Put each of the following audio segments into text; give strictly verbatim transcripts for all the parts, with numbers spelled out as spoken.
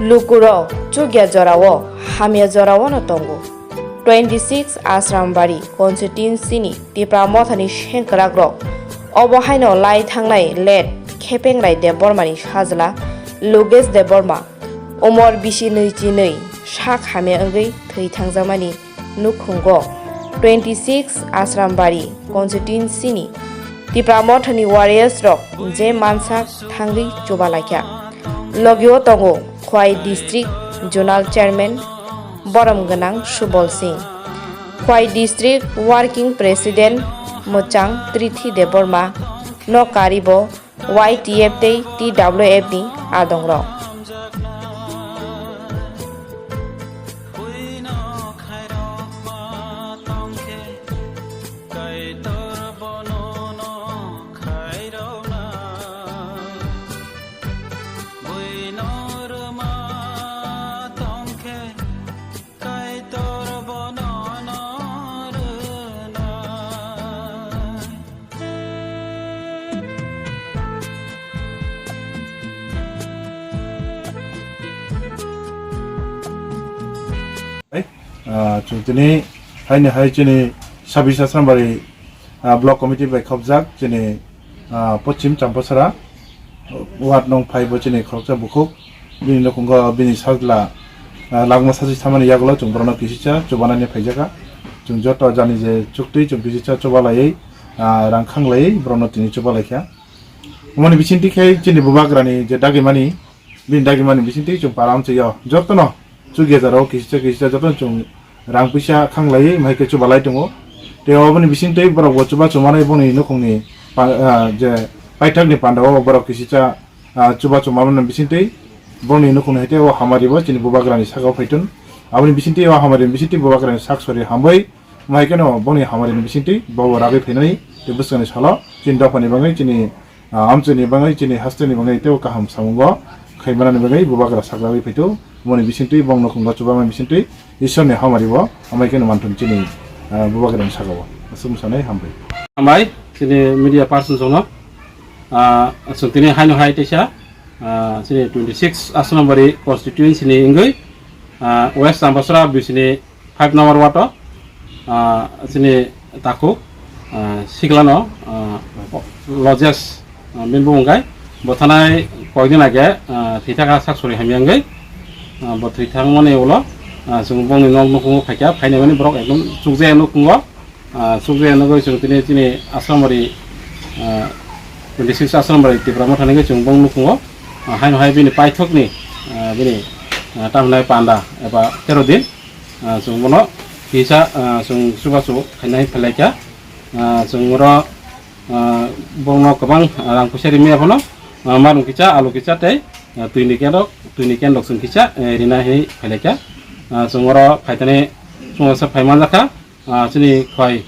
Lukurok chukya jorao hamya joraono tongo. Twenty six Asrambari constituency ni Tipra Mothani sengkrakrok obo haino lai thangnai late Khepengrai Debbarmani sajla Lugesh Debbarma umor bisi nwi chinwi sak hamya wngwi thwi thangjakmani nukhungo twenty six Asrambari constituency ni Tipra Mothani warriors rok je mansak thangwi chuba laikha. Logio tongo Khwai District Zonal Chairman Borom Gwnang Subol Singh, Khwai District Working President Mwchang Trithi Debbarma no karibo Y T F tei T W F ni adongrok. Kaitor bono no rwnai. Hai, ah, chwng tini haini hai chini sabis Asrambari, ah, Block Committee bai khopjak chini, ah, Pochim Champasara ward nong phai bo chini khoroksa bukhuk. Bini nukhungo bini sajla, ah, langma sachi samani yagulo chwng borokno kisisa chubanani phaijaka. Chwng joto jani je chuktwi chwng kisisa chubalaiwi, ah, rang khanglaiwi borokno tini chubalaikha. Omoni bisingtwi khe chini bubagrani je dagimani, bini dagimani bisingtwi chwng para amchaio jotono chukya jorao kisisa kisisa jotono chwng rang puisa khanglaiwi hai khe chubalai tongo. Tei oboni bisingtwi borok bo chubachu manwi boni nukhungni pa-, ah, je paithakni pandao borok kisisa, ah, chubachu manmani bisingtwi boni nukhungni hai tei o hamari bo chini bubagrani sakao phaiton. Aboni bisingtwi o hamari bisingtwi bubagrani sak sori hambai. Wngmai kheno boni hamari ni bisingtwi bo ragwi phainani tei bwskangni salo chini dophani bagwi chini, ah, amchini bagwi chini hasteni bagwi tei kaham samungo khaimanani bagwi bubagra saklagwi phaito. Boni bisingtwi bong nukhungo chubamani bisingtwi Ishwarni hamari bo amai kheno manthun chini, ah, bubagrani sakao. Aswk mwsanai hambai. Hambai chini media person songno, ah, chwng tini haino hai teisa, ah, chini twenty six Asrambari constituency ni wngwi, ah, West Ambasara bisini five number ward o, ah, chini takhuk, ah, siklano, ah, Lojes, ah, bini bumung khe bo thanai koidin age, ah, thwi thaka sak sori hamya wngwi, ah, bo thwi thangmani ulo, ah, chwng bongni nok nukhungo phaikha, phainai mani borok ekdom chukjaya nukhungo, ah, chukjaya nugwi chwng tini chini Asrambari, ah, twenty six Asrambari Tipra Mothani wngwi chwng bong nukhungo, ah, haino hai bini paithakni, ah, bini, ah, tamhinai panda eba tero din. Ah, chwng bono kisa, ah, chwng chubachu khainai phailai kha. Ah, chwng oro, ah, borokno kwbang, ah, rang puisa rimaya phano, ah, marung kisa, alu kisa tei, ah, twini kendok, twini kendok chwng kisa, eh, rina hinwi phailai kha. Ah, chwng oro phaithani chwngsa phai manjakha, ah, chini Khwai,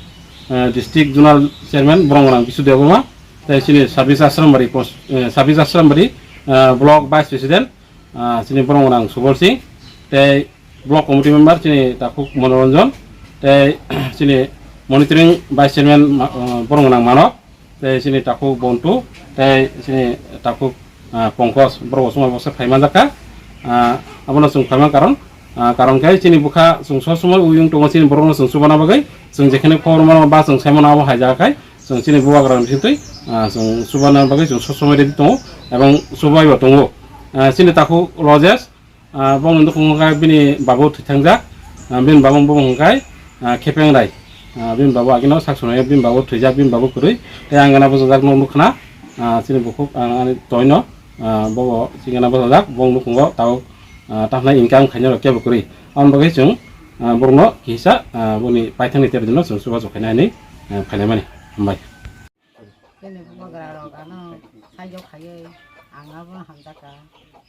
eh, District Zonal Chairman Boromgwnang Bisu Debbarma, tei chini Sabis Asrambari pos-, eh, Sabis Asrambari, ah, Block Vice President, ah, chini Boromgwnang Subol Singh, tei Block Committee Member chini Takhuk Monoranjan, tei chini Monitoring Vice Chairman ma-, ah, Boromgwnang Manok, tei chini Takhuk Bontu, tei chini Takhuk, ah, Pongkos, borok bo chwng bai bwsa phai manjakha. Ah, abono chwng phai man karon, ah, karon khe chini bwkha chwng sob somoi uyung tongo chini borokno chwng chubana bagwi, chwng jekheno khobor mano ba chwng sai mano abo hai jaga khai, chwng chini bubagra bisingtwi, ah, chwng chubana bagwi chwng sob somoi ready tongo, ebong chubai bo tongo. Ah, chini Takhuk Lojes, ah, bongni nukhung hwnkhe bini babu thwi thangjak, ah, bini babu bumung hwnkhe, ah, Khepengrai, ah, bini babu agino sak swnai bini babu thwijak, bini babu kwrwi, tei ang gana bwsajak nuk nukhna, ah, chini bukhuk, ah, ani toino, ah, bobo chini gana bwsajak, bong nukhungo tabuk, ah, tamhinai income khainai rok kebo kwrwi. Aboni bagwi chwng, ah, borokno kisa, ah, boni paithakni tero dino chwng chubachu khainai hinwi, ah, phailaimani. Hambai. Chini bubagra rok ano saijo khaiwi ang abo hamjakha,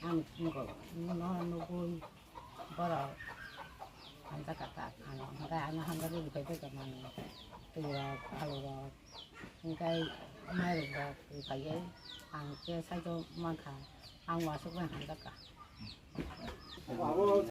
ang thingo, no nugwi borok hamjakha ta, ang hwnkhe ano hamjagwi rwphai baikha manwi, twi rok, alu rok, hwnkhe mairung rok rwphaiwi ang khe saijo mankha, ang uasuk bai hamjakha. Abo